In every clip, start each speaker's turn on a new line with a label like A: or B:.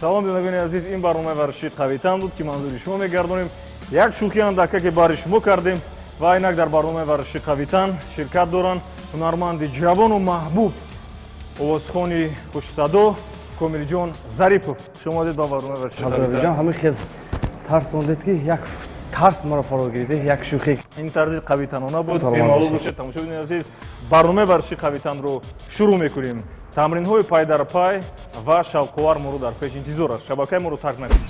A: Салом, бинандагони азиз, ин барномаи варзишии «Қавитан» буд, ки манзури шумо мегардонем. Як шӯхӣ андака, ки бари шумо кардем, ва инак дар барномаи варзишии «Қавитан» ширкат доранд ҳунарманди ҷавону маҳбуб, овозхони хушсадо Комилҷон Зарипов. Шумо омадед ба барномаи варзишии
B: «Қавитан». Ҳамин хел тарсондед, ки як тарс маро фаро гирифт, як шӯхӣ.
A: Ин тарзи қавитанона буд. Бемалол бошед. Тамошобинони азиз, барномаи варзишии «Қавитанро» шурӯъ мекунем. Тамринҳои пай дар пай ва шавқовар моро дар пеш интизор аст. Шабакаи моро тарк накунед.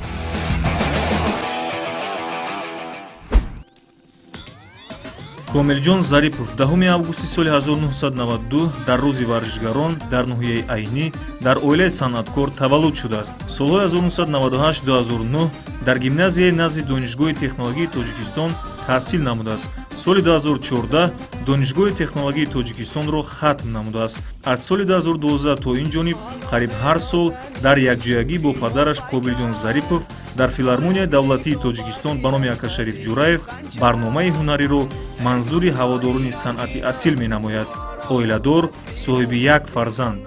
C: Комилҷон Зарипов 10 августи соли 1992 дар рӯзи варзишгарон дар ноҳияи Айнӣ дар оилаи санъаткор таваллуд шудааст. Солҳои 1998-2009 дар гимназияи назди Донишгоҳи технологии Тоҷикистон таҳсил намудааст. Соли 2014 Донишгоҳи технологии Тоҷикистонро хатм намудааст. Аз соли 2012 то ин ҷониб қариб ҳар сол дар якҷоягӣ бо падараш Қобилҷон Зарипов дар Филармонияи давлатии Тоҷикистон ба номи Акашариф Ҷураев барномаи ҳунариро манзури ҳаводорони санъати асил менамояд. Оиладор, соҳиби як фарзанд.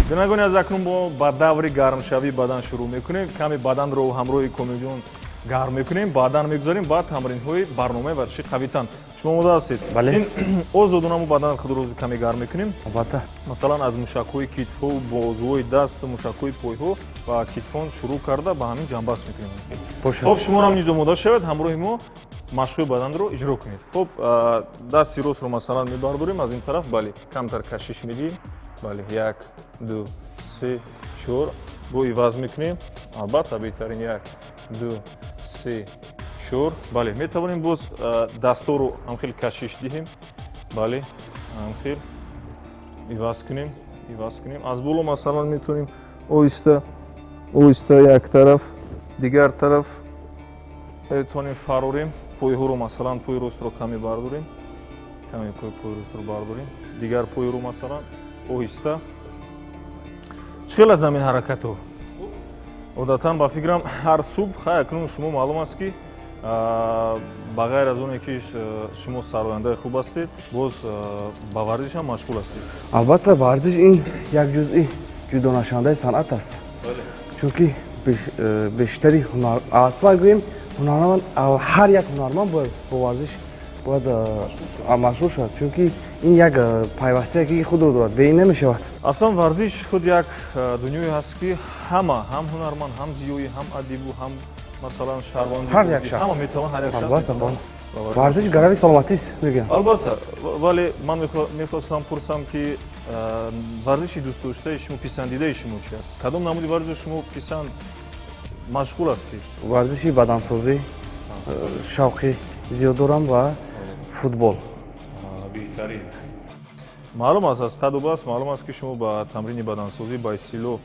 A: Бинандагони аз, акнун мо ба даври гармшавии бадан шурӯъ мекунем. Каме баданро ҳамроҳи Комилҷон гарм мекунем, баъдан мегузарем ба тамринҳои барномаи варзиши «Қавитан». Шумо омода ҳастед?
B: Бале.
A: Ин озодона мо бадан худро каме гарм мекунем.
B: Албатта.
A: Масалан, аз мушакҳои китфҳо, бозуҳои дасту мушакҳои пойҳо ва китфон шурӯъ карда, ба ҳамин ҷамъбаст мекунем.
B: Бошад.
A: Хоб, шуморо низ омода шавед, ҳамроҳи мо машқҳои баданро иҷро кунед. Хоб, дасти ростро, масалан, мебардорем аз ин тараф, бале, камтар кашиш медиҳем, бале, як, ду, се, чор, бо иваз мекунем, албатта, беҳтарин, як, ду, се, чор, бале. Метавонем боз дастҳоро ҳамхел кашиш диҳем, бале, ҳамхел иваз кунем, иваз кунем. Аз боло, масалан, метавонем оҳиста оҳиста як тараф, дигар тараф метавонем фарорем. Пойҳоро, масалан, пои ростро каме бардорем, каме пои ростро бардорем, дигар пойро, масалан, оҳиста. Чӣ хел аз ҳамин ҳаракатҳо? Одатан, ба фикрам, ҳар субҳ, хай, акнун шумо маълум аст, ки ба ғайр аз оне ки шумо сарояндаи хуб ҳастед, боз ба варзиш ҳам машғул ҳастед.
B: Албатта, варзиш ин як ҷузъи ҷудонашавандаи санъат аст, чунки бештари ҳунар, аслан гӯем, ҳунарманд, ҳар як ҳунарманд бояд бо варзиш бояд машғул шавад, чунки ин як пайвастагии худро дорад, бе ин намешавад.
A: Аслан варзиш худ як дунёе ҳаст, ки ҳама, ҳам ҳунарманд, ҳам зиёӣ, ҳам адибу, ҳам, масалан, шаҳрванди
B: Ҳар як шахс.
A: ҳама метавон, ҳар як шахс
B: Албатта.
A: метавонад ба варзиш.
B: Варзиш гарави саломатист, мегӯям.
A: Албатта, вале ман мехостам пурсам, ки варзиши дӯстдоштаи шумо, писандидаи шумо чи аст? Кадом намуди варзишро шумо писанд машғул ҳастед?
B: Варзиши бадансозӣ шавқи зиёд дорам ва футбол.
A: Беҳтарин. Маълум аст, аз қаду бас маълум аст, ки шумо ба тамрини бадансозӣ, ба истилоҳ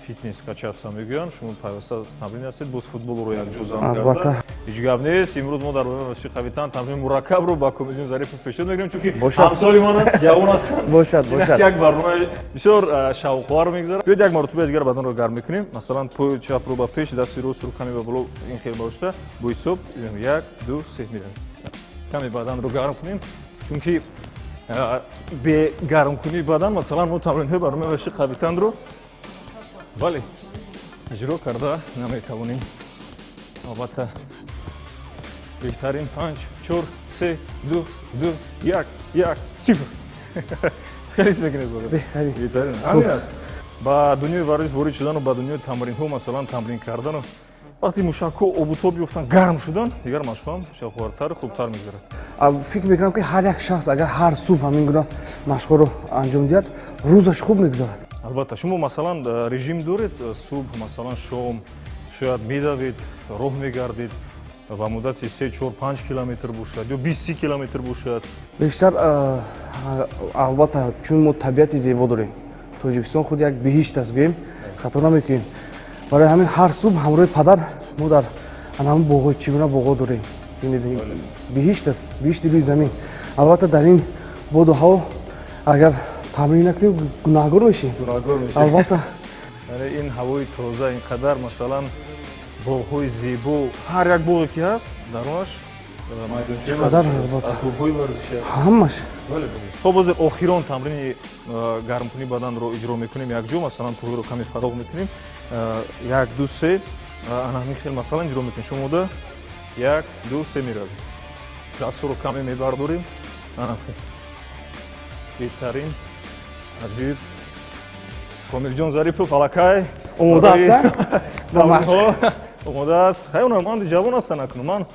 A: фитнес качаться мегӯянд, шумо пайваста тамрин ҳастед, боз футболро якҷо зам карда.
B: Албатта.
A: Ҳеҷ гап нест. Имрӯз мо дар барномаи варзиши «Қавитан» тамрини мураккабро ба Комилҷон Зарипов пешниҳод мекунем, чунки
B: Бошад.
A: ҳамсоли ман аст, ҷавон ҳастанд.
B: Бошад, бошад.
A: Як барномаи бисёр шавқовар мегузарад. Биёед, як маротиба дигар баданро гарм мекунем. Масалан, пои чапро ба пеш, дасти ростро каме ба боло, ин хел бардошта, бо ҳисоб як, ду, се меравем. Каме баданро гарм кунем, чунки бе гармкунии бадан, масалан, мо тамринҳои барномаи варзиши «Қавитанро», бале, иҷро карда наметавонем. Албатта, беҳтарин. Панҷ, чор, се, ду, ду, як, як, сифр. Хеле ҳис мекунед?
B: Беҳтарин.
A: Беҳтарин, ҳамин аст. Ба дунёи варзиш ворид шудану ба дунёи тамринҳо, масалан, тамрин кардану вақте мушакҳо обутоб ёфтан, гарм шудан, дигар машқҳам шавқовартару хубтар мегузарад.
B: Фикр мекунам, ки ҳар як шахс агар ҳар субҳ ҳамин гуна машқҳоро анҷом диҳад, рӯзаш хуб мегузарад.
A: Албатта. Шумо, масалан, режим доред? Субҳ, масалан, шом шояд медавед, роҳ мегардед ба муддати се, чор, панҷ километр бошад ё 20, 30 километр бошад?
B: Бештар, албатта, чун мо табиати зебо дорем, Тоҷикистон худ як биҳишт аст, гӯем, хато намекунем. Барои ҳамин ҳар субҳ ҳамроҳи падар мо дар ҳамин боғҳо, чӣ гуна боғҳо дорем, биҳишт аст, биҳишти рӯи замин. Албатта, дар ин боду ҳаво агар тамрин накунем, гунаҳгор мешем.
A: Гунаҳгор мешем.
B: Албатта.
A: Яъне ин ҳавои тоза, ин қадар, масалан, боғҳои зебо, ҳар як боғе ки ҳаст, дарунаш
B: Чӣ қадар
A: асбобҳои варзишӣ аст.
B: Ҳамаш.
A: Хоб, ҳозир охирон тамрини гармкунии баданро иҷро мекунем якҷо. Масалан, пӯйро каме фароғ мекунем. Як, ду, се, ана ҳамин хел, масалан, иҷро мекунем. Шумо омода? Як, ду, се, меравем. Дастҳоро каме мебардорем, ана, беҳтарин, аҷиб. Комилҷон Зарипов аллакай
B: Омода аст.
A: Омода аст. Хай, ҳунарманди ҷавон ҳастанд. Акнун ман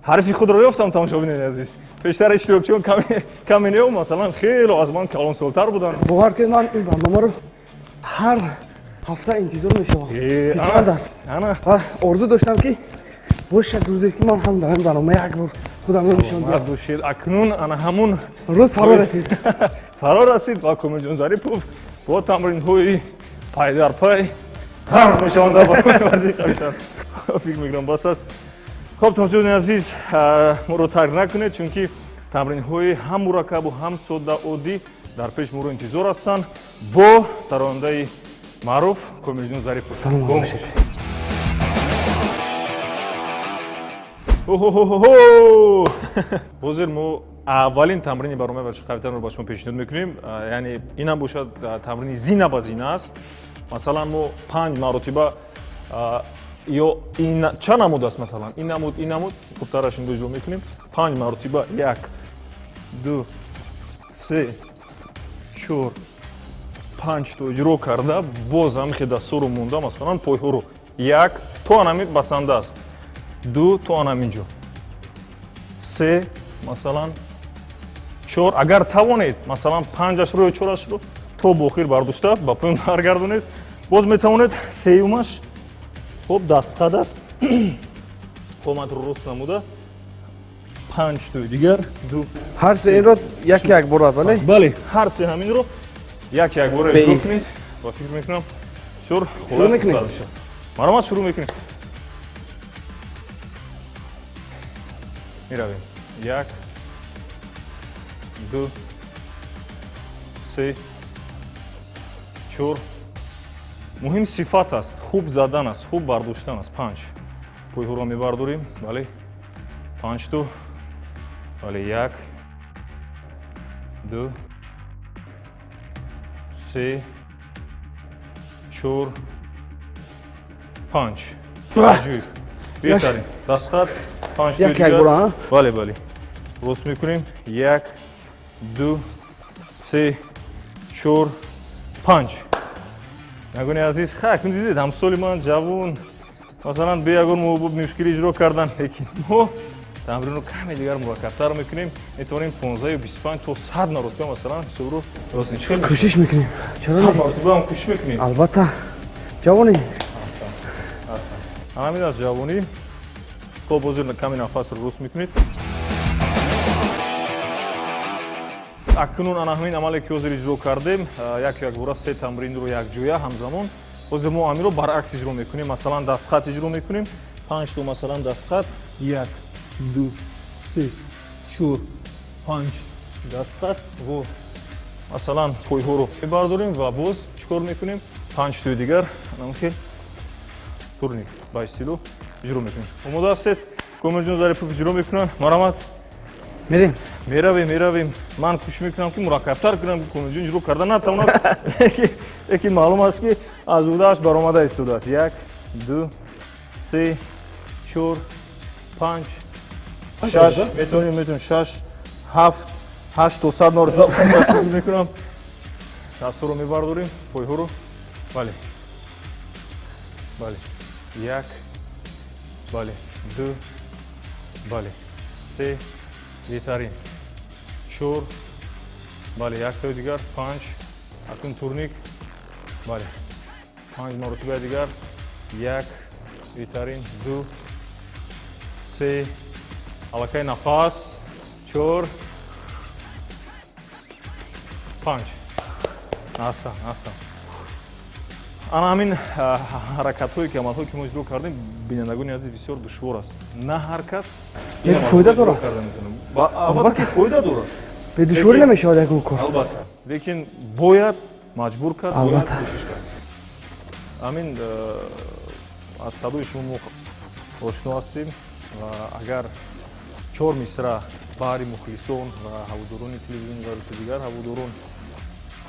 A: ҳарифи худро ёфтам. Тамошобинони азиз, пештар иштирокчиён каме не, масалан, хело аз ман калонсолтар буданд.
B: Бовар кунед, ман ин барномаро ҳар ҳафта интизор мешавам. Писанд аст.
A: Ана.
B: Ва орзу доштам, ки бошад рӯзе, ки ман ҳам дар ин барнома як бор худамро нишон диҳам.
A: Бошед. Акнун ана ҳамун
B: рӯз фаро расид.
A: Фаро расид ва Комилҷон Зарипов бо тамринҳои пайдарпай ғарқ мешаванд дар варзиши қавитар. Фикр мекунам, бас аст. Хоб, тамошобинони азиз, моро тарк накунед, чунки тамринҳои ҳам мураккабу ҳам содда, оддӣ дар пеш моро интизор ҳастанд бо сарояндаи маъруф Комилҷон Зарипов.
B: Саломат бошед.
A: Оҳоҳоҳо, ҳозир мо аввалин тамрини барномаи варзиши қавитарро ба шумо пешниҳод мекунем. Яъне инам бошад, тамрини зина ба зина аст. Масалан, мо панҷ маротиба ё ин чанд намуд аст, масалан, ин намуд, ин намуд хубтараш инро иҷро мекунем. Панҷ маротиба: як, ду, се, чор, панҷ то иҷро карда, боз ҳамихе дастҳоро монда, масалан, пойҳоро як то анами басанда аст, ду то анамин ҷо, се, масалан, чор. Агар тавонед, масалан, панҷашро ё чорашро то ба охир бардошта ба поён баргардонед, боз метавонед сеюмаш. Хоб, дастқад аст, қоматро рост намуда, панҷ тои дигар: ду.
B: Ҳар се инро як як бора, бале?
A: Бале, ҳар се ҳаминро як як бора иҷро кунед ва фикр мекунам, бисёр.
B: Шурӯъ мекунем.
A: Марҳамат, шурӯъ мекунем. Меравем: як, ду, се, чор. Муҳим сифат аст, хуб задан аст, хуб бардоштан аст. Панҷ, пойҳоро мебардорем, бале, панҷто, бале: як, ду, се, чор, панҷ. Аҷоиб, беҳтарин. Дастхат, панҷ.
B: Як як бора.
A: Бале, бале, рост мекунем: як, ду, се, чор, панҷ. Нагони азиз, ха, акнун дидед, ҳамсоли ман ҷавон, масалан, бе ягон мушкилӣ иҷро кардан. Лекин мо тамринро каме дигар мураккабтар мекунем. Метавонем 15 ё 25 то 100 маротиба, масалан, ҳисобро рост.
B: Кӯшиш мекунем.
A: Чаро маротиба ҳам кӯшиш мекунем.
B: Албатта, ҷавонӣ.
A: Ҳамин аст ҷавонӣ. Хоб, ҳозир каме нафасро рост мекунед. Акнун ана ҳамин амале, ки ҳозир иҷро кардем, як якбора се тамринро якҷоя, ҳамзамон, ҳозир мо ҳаминро баръакс иҷро мекунем. Масалан, дастхат иҷро мекунем, панҷ то, масалан, дастхат: як, ду, се, чор, панҷ, дастхат. Во, масалан, пойҳоро мебардорем ва боз чӣ кор мекунем? Панҷ тои дигар анамхел турник ба истилоҳ иҷро мекунем. Омода ҳастед? Комилҷон Зарипов иҷро мекунанд. Марҳамат.
B: Мерем.
A: Меравем, меравем. Ман кӯшиш мекунам, ки мураккабтар кунам, ки Комилҷон иҷро карда натавонад, лекин маълум аст, ки аз уҳдааш баромада истодааст. Як, ду, се, чор, панҷ, шаш, метавонем, метавонем, шаш, ҳафт, ҳашт то 100 маротиба мекунам. Дастҳоро мебардорем, пойҳоро, бале, бале: як, бале, ду, бале, се, беҳтарин, чор, бале, яктои дигар, панҷ. Акнун турник, бале, панҷ маротибаи дигар: як, беҳтарин, ду, се, аллакай нафас, чор, панҷ. Аҳсан, аҳсан. Ана ҳамин ҳаракатҳое ки, амалҳое ки мо иҷро кардем, бинандагони азиз, бисёр душвор аст. На ҳар кас
B: Фоида дорад.
A: Албатта, ки фоида дорад.
B: Бедушворӣ намешавад ягон кор.
A: Албатта, лекин бояд маҷбур кард, бояд кӯшиш кард. Ҳамин аз садои шумо мо ошно ҳастем ва агар Чор мисра баҳри мухлисон ва ҳаводорони телевизиони варзиши, дигар ҳаводорон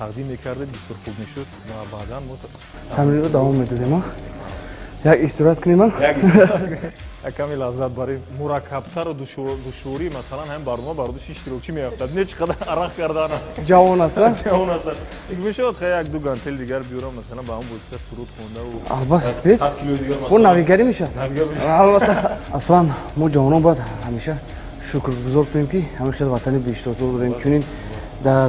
A: тақдим мекардед, бисёр хуб мешуд ва баъдан мо
B: Тамринро давом медодем. Як истироҳат кунем ман.
A: Як каме лаззат барем. Мураккабтару душворӣ, масалан, ҳамин барнома бар дӯши иштирокчӣ меафтад, не чӣ қадар арақ кардана.
B: Ҷавон аст.
A: Ҷавон аст. Мешавад як ду гантел дигар биёрам, масалан, ба ҳамон восита суруд хондаву
B: Албатта.
A: 100 килои дигар?
B: Бо навигарӣ мешавад, албатта. Аслан мо ҷавонон бояд ҳамеша шукргузор кунем, ки ҳамин хел ватани беҳиштосо дорем. Чунин дар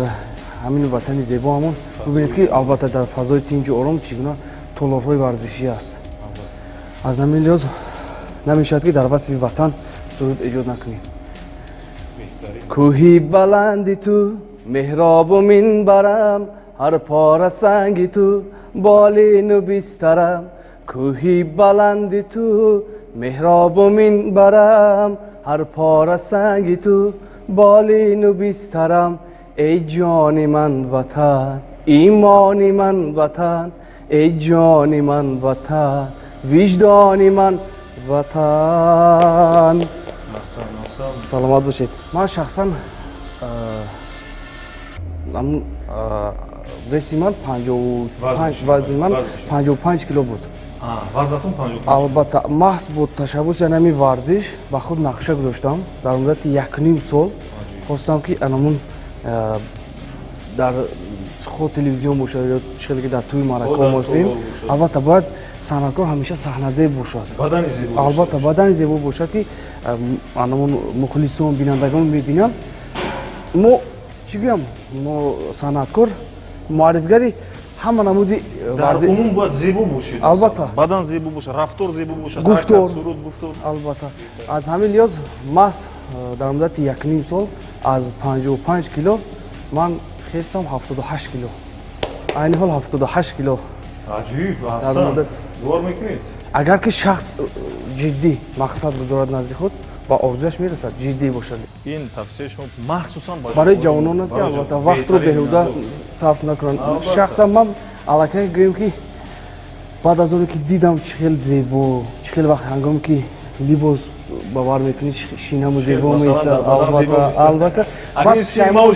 B: ҳамин ватани зебо ҳамон бибинед, ки албатта дар фазои тинҷу ором чӣ гуна толорҳои варзишӣ аст. Аз ҳамин лиҳоз намешавад, ки дар васфи ватан суруд эҷод накунем. Кӯҳи баланди ту меҳробу минбарам, ҳар пора санги ту болину бистарам. Кӯҳи баланди ту меҳробу минбарам, ҳар пора санги ту болину бистарам. Эй ҷони ман ватан, имони ман ватан, эй ҷони ман ватан, виҷдони ман ватан. Саломат бошед. Ман шахсан веси ман вазни ман 55 кило буд.
A: Вазнатон?
B: Албатта, маҳз бо ташаббуси анами варзиш ба худ нақша гузоштам. Дар муддати якним сол хостам, ки анамун дар хо телевизион бошад ё чӣ хеле ки дар тӯи маъракаҳо мостем, албатта, бояд санъаткор ҳамеша саҳназеб бошад, албатта, бадани зебо бошад, ки анамун мухлисон, бинандагон мебинанд. Мо чӣ гӯям, мо санъаткор муаррифгари ҳама намуди
A: Дар умум бояд зебо бошед.
B: Албатта.
A: Бадан зебо бошад, рафтор зебо бошад.
B: Гуфтор.
A: Суруд, гуфтор.
B: Албатта, аз ҳамин лиҳоз маҳз дар муддати якним сол аз 55 кило ман хестам 78 кило, айни ҳол 78 кило.
A: Аҷиб, аҳсан, бовар мекунед?
B: Агар ки шахс ҷиддӣ мақсад гузорад назди худ, ба орзуяш мерасад, ҷиддӣ бошад.
A: Ин тавсияи шумо махсусан
B: барои ҷавонон аст, ки албатта вақтро беҳуда сарф накунанд. Шахсан ман аллакай гӯем, ки баъд аз оне ки дидам, чӣ хел зебо, чӣ хел вақт ҳангоме ки либос ба бар мекунӣ, шинаму зебо меистад, албатта, пушаймон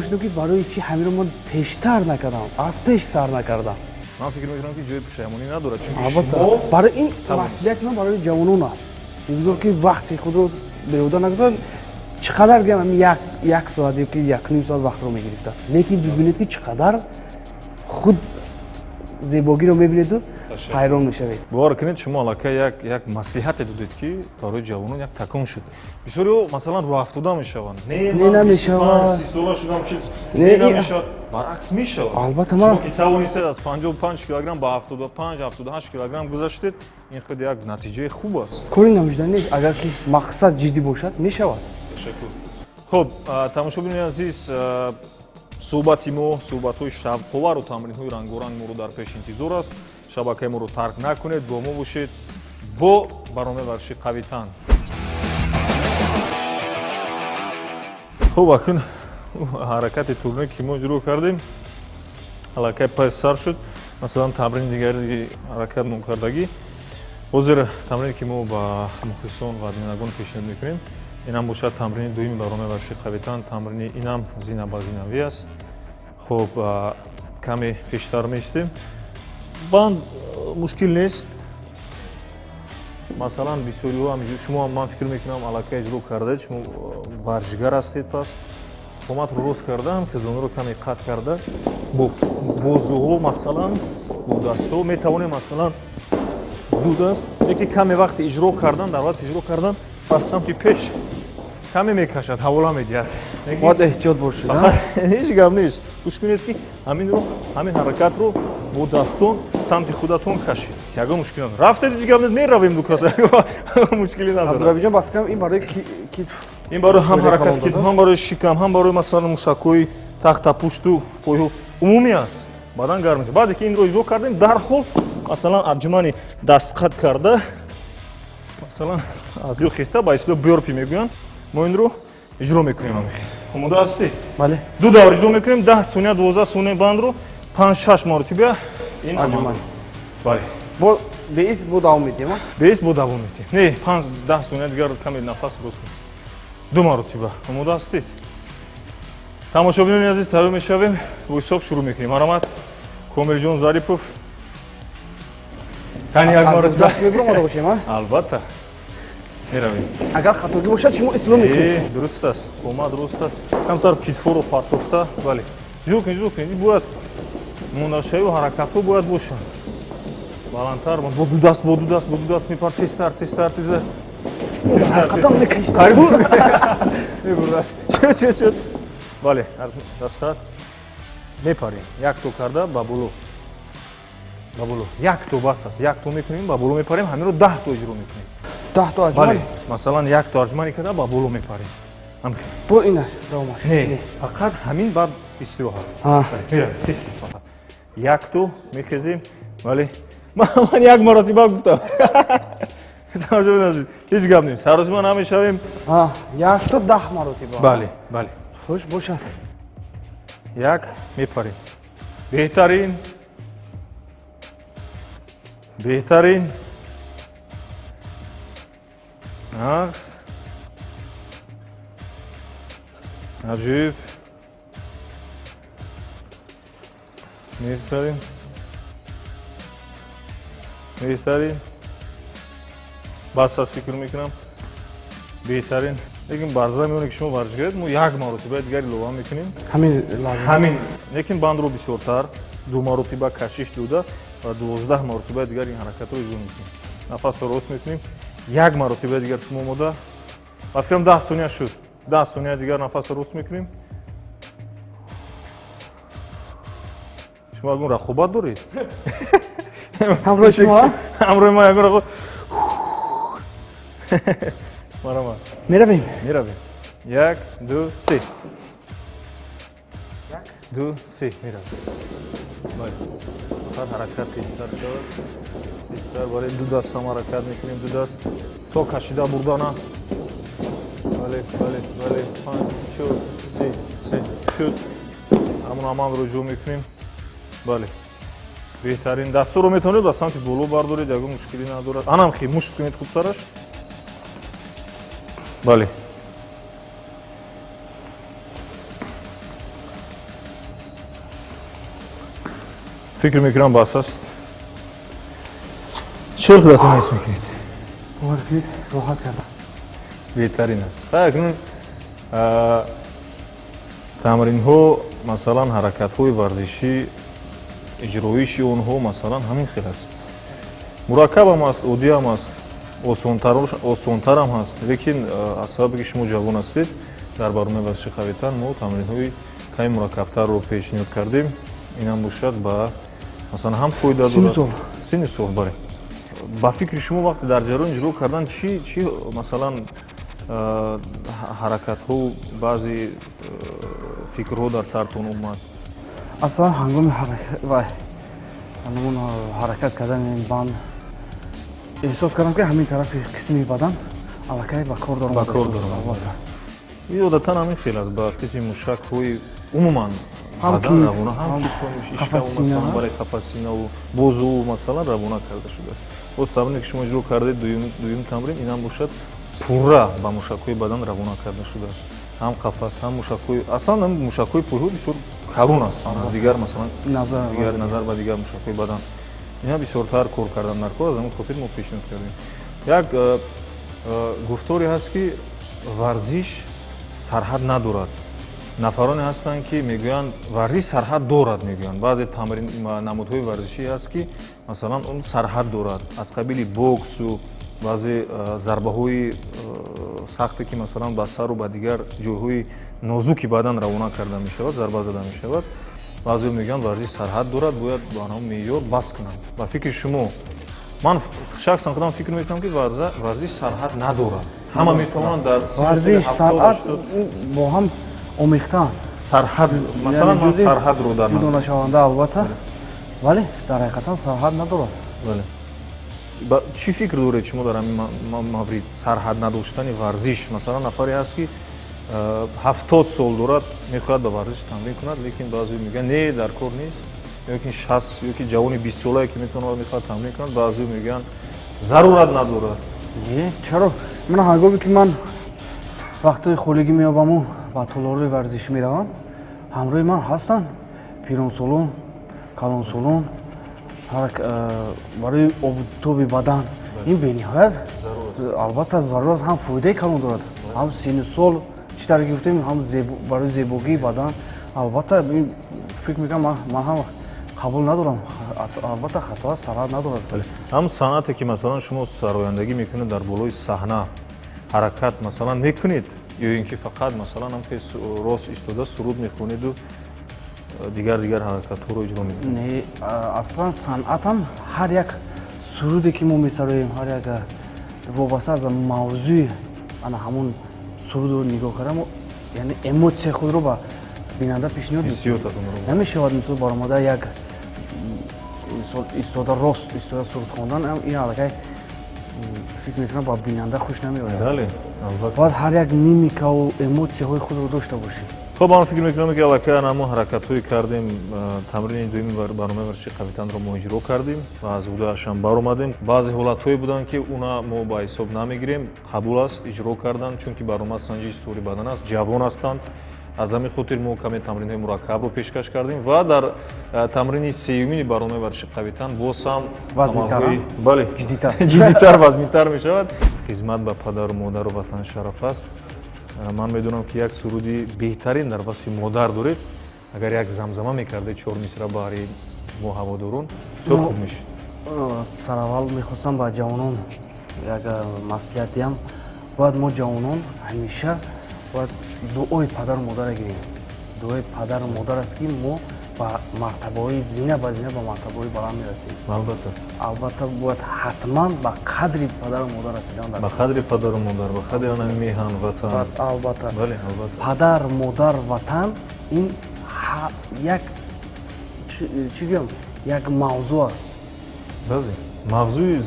B: шудам, ки барои чӣ ҳаминро ман пештар накардам, аз пеш сар накардам.
A: Ман фикр мекунам, ки ҷои пушаймонӣ надорад, чунки
B: Албатта, барои ин маслиҳати ман барои ҷавонон аст: бигузор, ки вақти худро беҳуда нагузорад. Чӣ қадар гӯям, як соат ё ки якним соат вақтро мегирифтааст, лекин бибинед, ки чӣ қадар худ зебогиро мебинеду ҳайрон мешавед.
A: Бовар кунед, шумо аллакай як маслиҳате додед, ки барои ҷавонон як такон шуд. Бисёриҳо, масалан, рӯҳафтода мешаванд:
B: не, намешавад,
A: 30 сола шудам, чи не, намешавад. Баръакс, мешавад.
B: Албатта, ман
A: Шумо ки тавонистед аз 55 килограмм ба 75, 78 килограмм гузаштед, ин худ як натиҷаи хуб аст.
B: Кори намешуда нест, агар ки мақсад ҷиддӣ бошад, мешавад.
A: Ташаккур. Хуб, тамошобинони азиз, суҳбати мо, суҳбатҳои шавқовару тамринҳои рангоранг моро дар пеш интизор аст. Шабакаи моро тарк накунед, бо мо бошед, бо барномаи варзиши «Қавитан». Хуб, акун ҳаракати турник, ки мо иҷро кардем, аллакай пас сар шуд. Масалан, тамрини дигари ҳаракат мокардагӣ, ҳозир тамрине, ки мо ба мухлисон ва бинандагон пешниҳод мекунем, инам бошад тамрини дуюми барномаи варзиши «Қавитан». Тамрини инам зина ба зинавӣ аст. Хуб, каме пештар меистем, банд мушкил нест. Масалан, бисёриҳо, шумо, ман фикр мекунам, аллакай иҷро кардаед, шумо варзишгар ҳастед. Пас қоматро рост карда, хизонро каме қат карда, бо бозуҳо, масалан, бо дастҳо метавонем, масалан, ду даст, яке каме вақти иҷро кардан, дар вақти иҷро кардан ба самти пеш каме мекашад, ҳавола медиҳад.
B: Бояд эҳтиёт бошед.
A: Ҳеҷ гап нест. Гӯш кунед, ки ҳаминро, ҳамин ҳаракатро бо дастон самти худатон кашед, ягон мушкил надорад. Рафтед, ҳеҷ гап нест, меравем, ду каса, мушкилӣ надорад.
B: Абдурабиҷон, ба фикрам, ин барои китф.
A: Ин барои ҳам ҳаракати китф, ҳам барои шикам, ҳам барои, масалан, мушакҳои тахтапушту пойҳо, умумӣ аст, бадан гарм мешавад. Баъде ки инро иҷро кардем, дарҳол, масалан, отжимание даст қат карда, масалан, аз ҷо хеста, ба истилоҳ бёрпи мегӯянд, мо инро иҷро мекунем. Омода ҳастӣ?
B: Бале.
A: Ду давр иҷро мекунем, 10 сония, 12 сония, бандро панҷ, шаш маротиба. Ин
B: отжимание.
A: Бале.
B: Бо Беист бо давом медиҳем?
A: Беист бо давом медиҳем. Не, 5-10 сония дигар каме нафас рост кун. Ду маротиба. Омода ҳастед? Тамошобинони азиз, тайёр мешавем, бо ҳисоб шурӯъ мекунем. Марҳамат, Комилҷон Зарипов. Кани, як маротиба.
B: Мебуромада бошем, а?
A: Албатта. Меравем.
B: Агар хатогӣ бошад, шумо ислоҳ мекунед.
A: Дуруст аст, қомат дуруст аст. Камтар китфоро партофта, бале. Иҷро кунед, иҷро кунед. Бояд мондашавию ҳаракатҳо бояд бошанд. Баландтар, бо ду даст, бо ду даст, бо ду даст мепар, тезтар, тезтар, тезтар.
B: Ҳаракатам мекашид.
A: Мебурдааст. Чуд, чуд, чуд. Бале, дастхат мепарем. Як то карда ба боло. Ба боло. Як то бас аст. Як то мекунем, ба боло мепарем, ҳаминро 10 то иҷро мекунем.
B: 10 то аҷман?
A: Бале, масалан, як то аҷманӣ карда ба боло мепарем.
B: Бо инаш давомаш?
A: Не, фақат ҳамин, баъд истироҳат. Меравем, тез тез фақат. Як то мехезем, бале. Ман як маротиба гуфтам. Тамошобинони азиз, ҳеҷ гап нест. Саросима намешавем.
B: Як то 10 маротиба.
A: Бале, бале.
B: Хуш бошад.
A: Як мепарем. Беҳтарин. Беҳтарин. Нақс. Аҷиб. Беҳтарин. Беҳтарин. Бас аст, фикр мекунам. Беҳтарин. Лекин бар замине оне ки шумо варзишгаред, мо як маротиба дигар илова мекунем.
B: Ҳамин лаҳза.
A: Ҳамин. Лекин бандро бисёртар, ду маротиба кашиш дода ва 12 маротиба дигар ин ҳаракатро иҷро мекунем. Нафасро рост мекунем. Як маротиба дигар шумо омода. Ба фикрам 10 сония шуд. 10 сония дигар нафасро рост мекунем. Шумо ягон рақобат доред?
B: Ҳамроҳи шумо?
A: Ҳамроҳи ман ягон рақобат. Марҳамат.
B: Меравем.
A: Меравем. Як, ду, се. Ду, се, меравем. Бале. Фақат ҳаракат тезтар шавад. Тезтар, бале, ду даст ҳам ҳаракат мекунем, ду даст. То кашида бурдана. Бале, бале, бале. Панҷ, чор, се, се. Шуд. Ҳамон амалро иҷро мекунем. Бале. Беҳтарин. Дастурро метавонед ба самти боло бардоред, ягон мушкилӣ надорад. Анам хи мушт кунед хубтараш. Бале. Фикр мекунам бас аст. Чӣ худатон ҳис мекунед?
B: Бовар кунед, роҳат кардам.
A: Беҳтарин аст. Хай, акнун тамринҳо, масалан, ҳаракатҳои варзишӣ, иҷроиши онҳо масалан ҳамин хел аст. Мураккабам аст, оддиам аст, осонтарам ҳаст, лекин аз сабабе ки шумо ҷавон ҳастед, дар барномаи варзиши қавитан мо тамринҳои каме мураккабтарро пешниҳод кардем. Инам бошад ба масалан ҳам фоида
B: Синну
A: дорад.
B: сол.
A: Синну сол, бале. Ба фикри шумо вақте дар ҷараёни иҷро кардан чӣ масалан ҳаракатҳо, баъзе фикрҳо дар сартон омад?
B: Аслан ҳангоми вай ҳамон ҳаракат кардани банд эҳсос кардам, ки ҳамин тарафи қисми бадан аллакай ба кор
A: Ба
B: даромада.
A: кор даромада.
B: Албатта.
A: Ин одатан ҳамин хел аст, ба қисми мушакҳои умуман
B: Ҳам
A: бадан
B: китф,
A: равона, ҳам
B: ҳам
A: китфу шикаму,
B: қафаси
A: масалан,
B: сина.
A: Бале, қафассинаву бозуву масалан равона карда шудааст. Боз тамрине ки шумо иҷро кардед, дуюм тамрин, инам бошад пурра ба мушакҳои бадан равона карда шудааст. Ҳам қафас, ҳам мушакҳои, аслан ҳам мушакҳои пойҳо бисёр калон ҳастанд аз дигар масалан
B: Назар,
A: дигар
B: бале.
A: Назар ба дигар мушакҳои бадан. Ина бисёртар кор кардан дар кор, аз ҳамин хотир мо пешниҳод кардем. Як гуфторе ҳаст, ки варзиш сарҳад надорад. Нафароне ҳастанд, ки мегӯянд варзиш сарҳад дорад, мегӯянд. Баъзе тамрин намудҳои варзишӣ ҳаст, ки масалан он сарҳад дорад, аз қабили боксу баъзе зарбаҳои сахте, ки масалан ба сару ба дигар ҷойҳои нозуки бадан равона карда мешавад, зарба зада мешавад. Баъзео мегӯянд варзиш сарҳад дорад, бояд ба ҳамон меъёр бас кунанд. Ба фикри шумо? Ман шахсан худам фикр мекунам, ки варзиш сарҳад надорад, ҳама метавонанд дар синни
B: Варзиш,
A: 70,
B: санъат
A: 80
B: бо ҳам омехтаанд.
A: Сарҳад масалан ман
B: Яъне
A: сарҳадро дар
B: ҷудо
A: назар
B: нашаванда, албатта, вале дар ҳақиқатан сарҳад надорад.
A: Бале. Ба чӣ фикр доред шумо дар ҳамин маврид, сарҳад надоштани варзиш? Масалан, нафаре ҳаст, ки 70 сол дорад, мехоҳад ба варзиш тамрин кунад, лекин баъзе мегӯянд не, дар кор нест. Ё ки 60, ё ки ҷавони 20-солае, ки метавонад, мехоҳад тамрин кунад, баъзеҳо мегӯянд, зарурат надорад.
B: Не, чаро? Ман ҳангоме ки ман вақтҳои холигӣ меёбаму ба толорҳои варзишӣ меравам, ҳамроҳи ман ҳастанд пиронсолон, калонсолон. Барои обутоби бадан ин бениҳоят, албатта, зарур аст. Ҳам фоидаи калон дорад, ҳам сину сол, чӣ тавре гуфтем, ҳам барои зебогии бадан. Албатта, ин фикр мекунам, ман ҳам қабул надорам. Албатта, хато аст, сарҳад надорад.
A: Ҳам санъате, ки масалан шумо сарояндагӣ мекунед, дар болои саҳна ҳаракат масалан мекунед ё ин ки фақат масалан ҳам ки рост истода суруд мехонеду дигар ҳаракатҳоро иҷро мекунед?
B: Не, аслан санъатам, ҳар як суруде ки мо месароем, ҳар як вобаста аз мавзӯи ана ҳамон сурудро нигоҳ карда, яъне эмоция худро ба бинанда пешниҳод.
A: Ҳиссиётатонро.
B: Намешавад, мисол, баромада як, мисол, истода, рост истода суруд хондан. Ин аллакай, фикр мекунам, ба бинанда хуш намеояд.
A: Бале, албатта.
B: Бояд ҳар як мимикаву эмоцияҳои худро дошта бошӣ.
A: Хоб, ман фикр мекунам, ки аллакай ана мо ҳаракатҳое кардем, тамрини дуюми барномаи варзиши қавитанро мо иҷро кардем ва аз ҳудаашам баромадем. Баъзе ҳолатҳое буданд, ки уна мо ба ҳисоб намегирем, қабул аст иҷро кардан, чунки барнома санҷиши устувори бадан аст, ҷавон ҳастанд. Аз ҳамин хотир мо каме тамринҳои мураккабро пешкаш кардем ва дар тамрини сеюмини барномаи варзиши қавитан боз ҳам
B: вазминтар.
A: Бале.
B: Ҷиддитар.
A: Ҷиддитар, вазминтар мешавад. Хизмат ба падару модару ватан шараф аст. Ман медонам, ки як суруди беҳтарин дар васфи модар доред. Агар як замзама мекардед, чор мисра, баҳри мо ҳаводорон бисёр хуб мешуд.
B: Сараввал мехостам ба ҷавонон як маслиҳат диҳам. Бояд мо, ҷавонон, ҳамеша бояд дуои падару модара гирем. Дуои падару модар аст, ки мо ба мартабаҳои, зина ба зина ба мартабаҳои баланд мерасем.
A: Албатта.
B: Албатта, бояд ҳатман ба қадри падару модар расидан.
A: Ба қадри падару модар, ба қадри ана меҳан, ватан.
B: Албатта.
A: Бале, албатта.
B: Падар, модар, ватан — ин як, чӣ гӯям, як мавзӯъ аст.
A: Базе мавзӯи.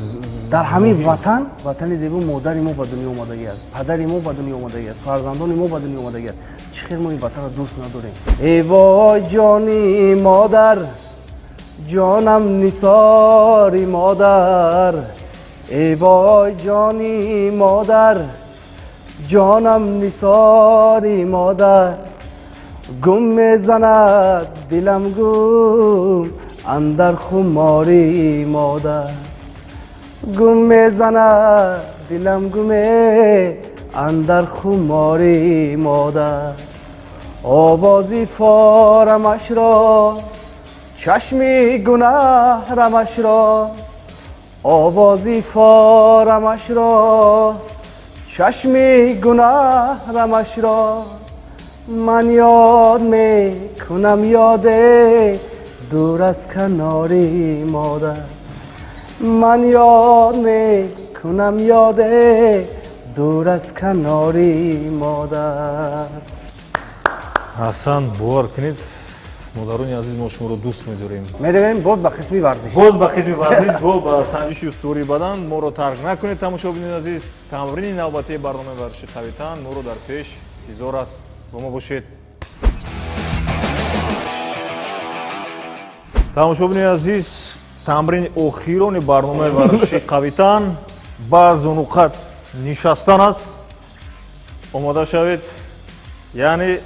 B: Дар ҳамин ватан, ватани зебо, модари мо ба дунё омадагӣ аст, падари мо ба дунё омадагӣ аст, фарзандони мо ба дунё омадагӣ аст. Чӣ хел мо ин ватанро дӯст надорем? Эй вой, ҷони модар, ҷонам нисори модар, эй вой, ҷони модар, ҷонам нисори модар, гум мезанад дилам гум андар хумори модар, гум мезанад дилам гуме андар хумори модар, овози форамашро, чашми гунаҳрамашро, овози форамашро, чашми гунаҳрамашро ман ёд мекунам, ёде дур аз канори модар, ман ёд мекунам, ёде дур аз канори модар.
A: Ҳасан, бовар кунед, модарони азиз, мо шуморо дӯст медорем.
B: Меравем боз ба қисми варзиш.
A: Боз ба қисми варзиш, боз ба санҷиши устувории бадан. Моро тарк накунед, тамошобинони азиз. Тамрини навбатии барномаи варзиши қавитан моро дар пеш интизор аст. Бо мо бошед. Тамошобинони азиз, тамрини охирони барномаи варзиши қавитан ба зунуқат нишастан аст. Омода шавед. Яъне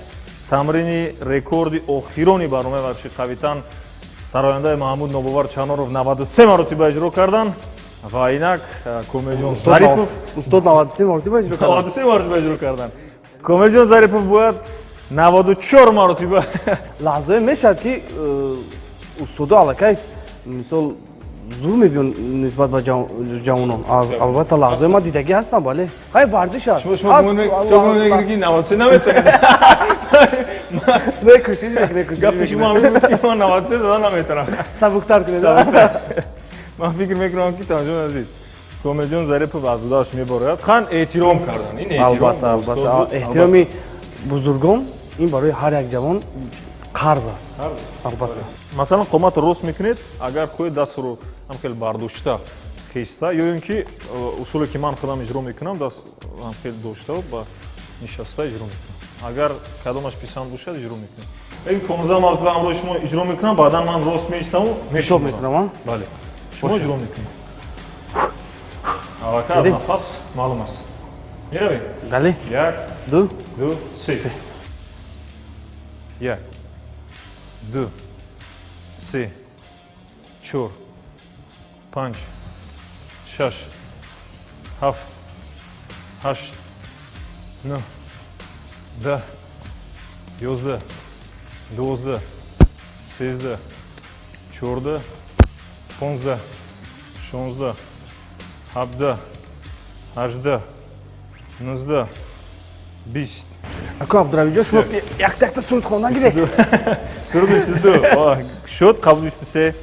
A: тамрини рекорди охирони барномаи варзиши қавитан сарояндаи Маҳмуд Нобовар Чаноров 93 маротиба иҷро кардан ва инак Комилҷон Зарипов.
B: Устод 93 маротиба иҷро кардан.
A: 93 маротиба иҷро кардан. Комилҷон Зарипов бояд 94 маротиба.
B: Лаҳзае мешавад, ки устодо аллакай, мисол, зур мебиён нисбат ба ҷавонон. Албатта, лаҳзаи ман дидагӣ ҳастам. Бале, хай, варзиш аст.
A: Шумо мегӯед, ки 93 наметавонед?
B: Не, кӯшиш мекунем, кӯшиш.
A: Гапи шумо ҳамин буд, ки ман 93 зада наметавонам.
B: Сабуктар кунед.
A: Ман фикр мекунам, ки, тамошобинони азиз, Комилҷон Зарипов аз удааш мебарояд. Хан эҳтиром кардан, ин эҳтиром.
B: Албатта, албатта, эҳтироми бузургон ин барои ҳар як ҷавон қарз аст, албатта.
A: Масалан, қоматро рост мекунед, агар хоҳед, дастро ҳам хел бардошта хеста ё ин ки усуле, ки ман худам иҷро мекунам, даст ҳам хел дошта ба нишаста иҷро мекунам. Агар кадомаш писанд бошад, иҷро мекунем. Ин 15 маротиба ҳамроҳи шумо иҷро мекунам, баъдан ман рост меистаму
B: Ҳисоб мекунам, а?
A: Бале, шумо иҷро мекунед. Аллакай аз нафас маълум аст. Меравем?
B: Бале.
A: Як,
B: ду,
A: ду, се. Як, ду, се, чор, панҷ, шаш, ҳафт, ҳашт, нӯҳ, 10, 11, 12, 13, 14, 15, 16, 17, 18, 19, 20.
B: Ако Абдуравиҷон, шумо якта якта суруд хондан гиред.
A: Суруд 22 шуд, қабл 23,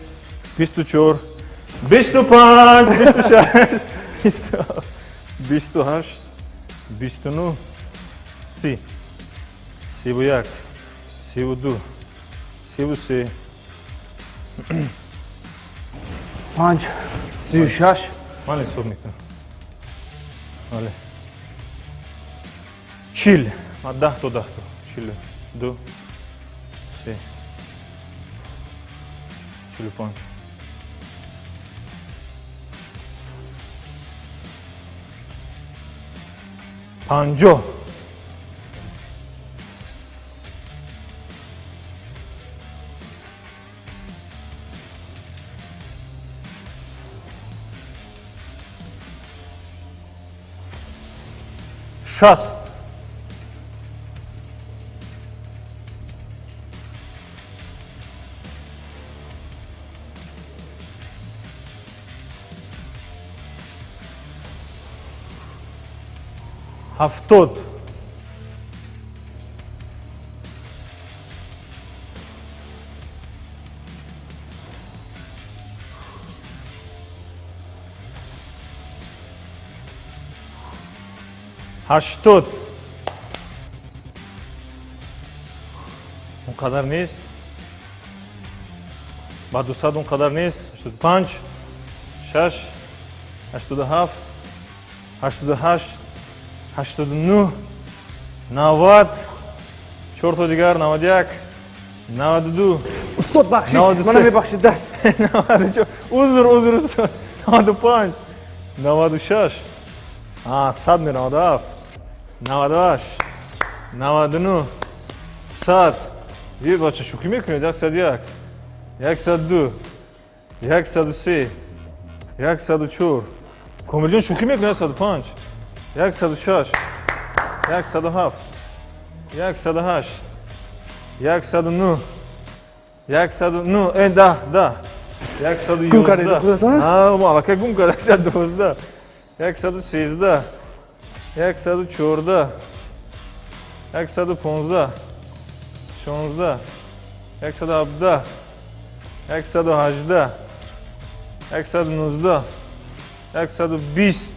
A: 24, 25, 26, 27, 28, 29, 30, 31, 32, 33.
B: 5, 36.
A: Ман ҳисоб мекунам. Бале. 40. Ман 10 то, 10 то. 42, 3, 45. 50. 60. 70. 80. Он қадар нест, ба 200 он қадар нест. 85, 6, 87, 88, 89, 90, чорто дигар, 91, 92.
B: Устод, бахшиш, мана мебахшид да.
A: 94, узр, узр, устод, 95, 96, 100 ме, 97, 98, 99, 100. Е, бача, шӯхӣ мекунед? 101, 102, 103, 104. Комилҷон, шӯхӣ мекунед? 105, 106, 107, 108, 109, 109, 10, 10,
B: Гум кардед
A: 111.
B: худатон?
A: Мо аллакай гум кард. 112, 113, 114, 115, 16, 117, 118, 119, 120.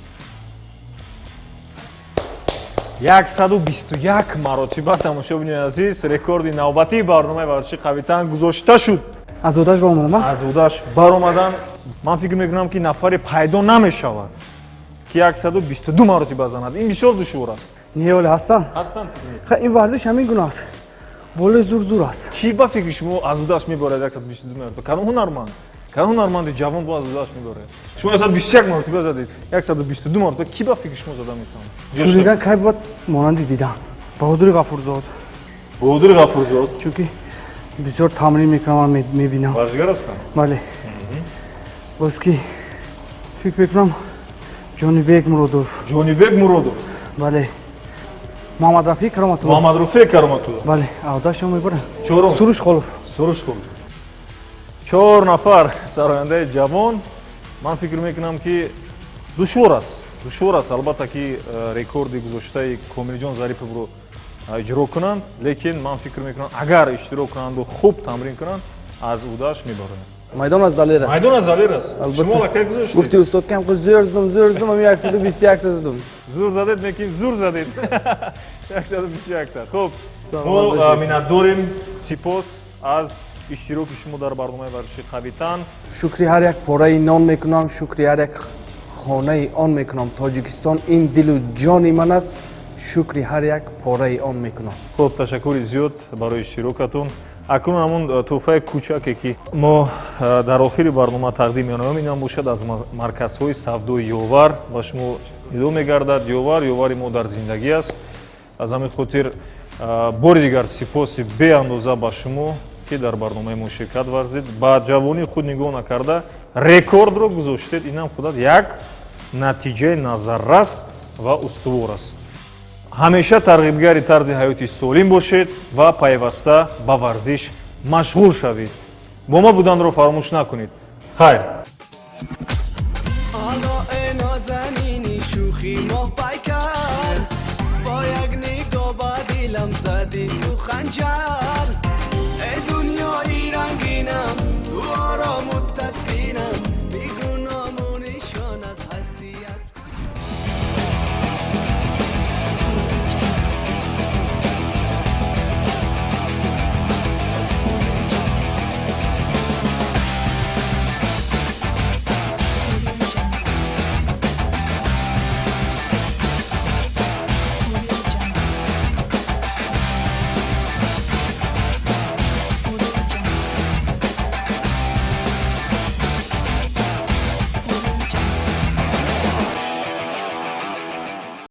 A: 121 маротиба. Тамошобинони азиз, рекорди навбатии барномаи варзиши қавитан гузошта шуд.
B: Аз одаш баромадам.
A: Аз ӯдаш баромадан. Ман фикр мекунам, ки нафаре пайдо намешавад, ки 122 маротиба занад. Ин бисёр душвор аст.
B: Не, оле ҳастан.
A: Ҳастанд?
B: Ха, ин варзиш ҳамин гуна аст, болои зур зур аст.
A: Ки ба фикри шумо аз ӯдаш меборад 122 маротиба? Кадом ҳунарманд, кадом ҳунарманди ҷавон бо аз ӯдаш меборад? Шумо 121 маротиба задед, 122 маротиба ки ба фикри шумо зада метавонад?
B: Шунидан кай бояд монанди дидан. Баҳодури Ғафурзод.
A: Баҳодури Ғафурзод.
B: Чунки бисёр тамрин мекунам, ман мебинам.
A: Варзишгар ҳастанд?
B: Бале. Боз ки фикр мекунам, Ҷонибек Муродов.
A: Ҷонибек Муродов.
B: Бале, Муҳаммадрафеъ Кароматулло.
A: Муҳаммадруфеъ Кароматулло.
B: Бале, авдашо мебарам.
A: Чорум?
B: Суруш Холов.
A: Суруш Холов. Чор нафар сарояндаи ҷавон. Ман фикр мекунам, ки душвор аст, душвор аст, албатта, ки рекорди гузоштаи Комилҷон Зариповро иҷро кунанд, лекин ман фикр мекунам, агар иштирок кунанду хуб тамрин кунанд, аз ӯдаш мебароянд.
B: Майдон аз Далер аст.
A: Майдон аз Далер аст.
B: Албатта.
A: Шумо аллакай гузоштед.
B: Гуфти устод, кам зӯр задум, зӯр задум, ами 121 та задум.
A: Зур задед, лекин зур задед 121 та. Хуб,
B: Саломат
A: мо
B: бошед.
A: миннатдорем. Сипос аз иштироки шумо дар барномаи варзиши қавитан.
B: Шукри ҳар як пораи нон мекунам, шукри ҳар як хонаи он мекунам. Тоҷикистон ин дилу ҷони ман аст. Шукри ҳар як пораи он мекунам.
A: Хуб, ташаккури зиёд барои иштирокатон. Акнун ҳамон тӯҳфаи кӯчаке, ки мо дар охири барнома тақдим менамоем, инам бошад аз марказҳои савдои «Ёвар» ба шумо ҳидо мегардад. «Ёвар» ёвари мо дар зиндагӣ аст. Аз ҳамин хотир бори дигар сипоси беандоза ба шумо, ки дар барномаи мо ширкат варзид, ба ҷавонии худ нигоҳ накарда, рекордро гузоштед. Инам худат як натиҷаи назаррас ва устувор аст. Ҳамеша тарғибгари тарзи ҳаёти солим бошед ва пайваста ба варзиш машғул шавед. Бо мо буданро фаромӯш накунед. Хайр.
D: Ало, э нозанини шӯхи моҳпайкар, бо як нигоҳ ба дилам задӣ ту ханҷар.